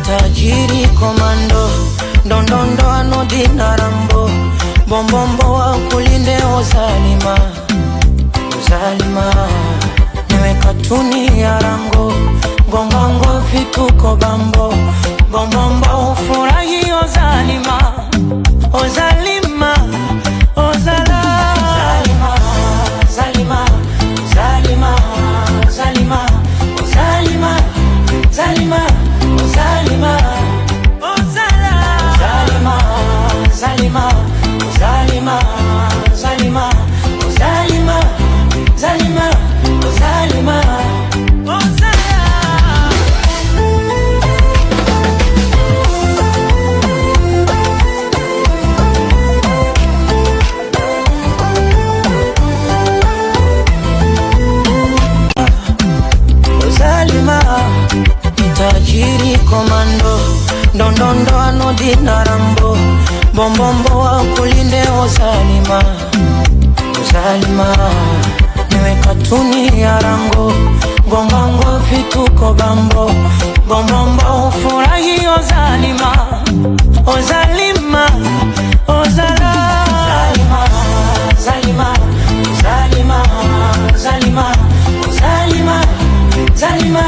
Tajiri komando ndondondo anodina rambo bombombo wa kulinde ozalima ozalima niwe katuni ya rango ngongongo vituko bambo bombombo ufurahi ozalima ozalima ozala zalima zalima zalima zalima ozalima zalima ozalima ozala zalima zalima ozalima zalima ozalima zalima ozalima ozala. Zalima tajiri komando ndondondo anodina rambo bombombo wa kulinde ozalima ozalima niwe katuni ya rango ngongongo vituko bambo bombombo ufurahi ozalima ozalima ozala zalima zalima zalima zalima ozalima zalima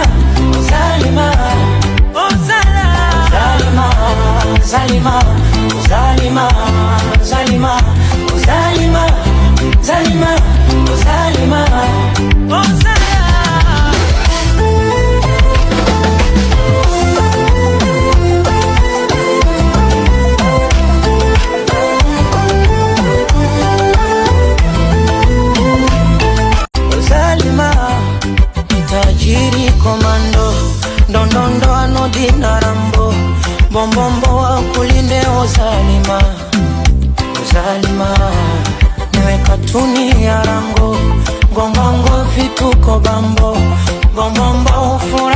ozalima ozala zalima zalima ozalima zalima ozalima zalima ozalima ozala. Zalima tajiri komando ndondondo anodina rambo bombombo wa kulinde ozalima ozalima niwe katuni ya rango ngongongo vituko bambo bombombo ufurahi.